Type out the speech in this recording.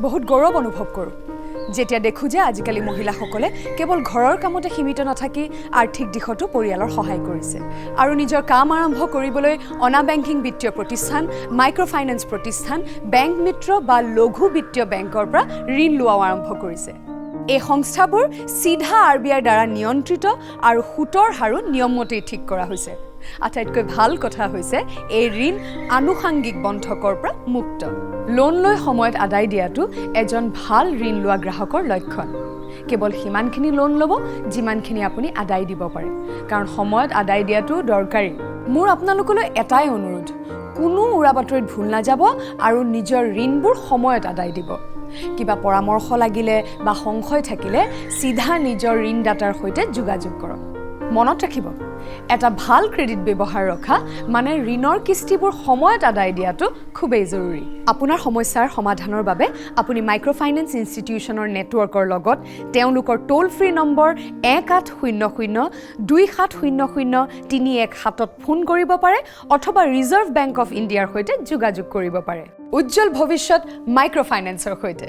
বহুত গৌৰৱ অনুভৱ কৰোঁ যেতিয়া দেখোঁ যে আজিকালি মহিলাসকলে কেৱল ঘৰৰ কামতে সীমিত নাথাকি আৰ্থিক দিশতো পৰিয়ালৰ সহায় কৰিছে আৰু নিজৰ কাম আৰম্ভ কৰিবলৈ অনা বেংকিং বিত্তীয় প্ৰতিষ্ঠান, মাইক্ৰ' ফাইনেন্স প্ৰতিষ্ঠান, বেংক মিত্ৰ বা লঘু বিত্তীয় বেংকৰ পৰা ঋণ লোৱাও আৰম্ভ কৰিছে। এই সংস্থাবোৰ চিধা আৰবিআইৰ দ্বাৰা নিয়ন্ত্ৰিত আৰু সুতৰ হাৰো নিয়মমতেই ঠিক কৰা হৈছে। আটাইতকৈ ভাল কথা হৈছে, এই ঋণ আনুষাংগিক বন্ধকৰ পৰা মুক্ত। লোন লৈ সময়ত আদায় দিয়াটো এজন ভাল ঋণ লোৱা গ্ৰাহকৰ লক্ষণ। কেৱল সিমানখিনি লোন ল'ব যিমানখিনি আপুনি আদায় দিব পাৰে, কাৰণ সময়ত আদায় দিয়াটো দৰকাৰী। মোৰ আপোনালোকলৈ এটাই অনুৰোধ, কোনো উৰা বাতৰিত ভুল নাযাব আৰু নিজৰ ঋণবোৰ সময়ত আদায় দিব। কিবা পৰামৰ্শ লাগিলে বা সংশয় থাকিলে চিধা নিজৰ ঋণদাতাৰ সৈতে যোগাযোগ কৰক। মনত ৰাখিব, এটা ভাল ক্ৰেডিট ব্যৱহাৰ ৰখা মানে ঋণৰ কিস্তিবোৰ সময়ত আদায় দিয়াটো খুবেই জৰুৰী। আপোনাৰ সমস্যাৰ সমাধানৰ বাবে আপুনি মাইক্ৰ' ফাইনেন্স ইনষ্টিটিউশ্যনৰ নেটৱৰ্কৰ লগত তেওঁলোকৰ টোল ফ্ৰী নম্বৰ 1800 270 0317ত ফোন কৰিব পাৰে অথবা ৰিজাৰ্ভ বেংক অফ ইণ্ডিয়াৰ সৈতে যোগাযোগ কৰিব পাৰে। উজ্জ্বল ভৱিষ্যত মাইক্ৰ' ফাইনেন্সৰ সৈতে।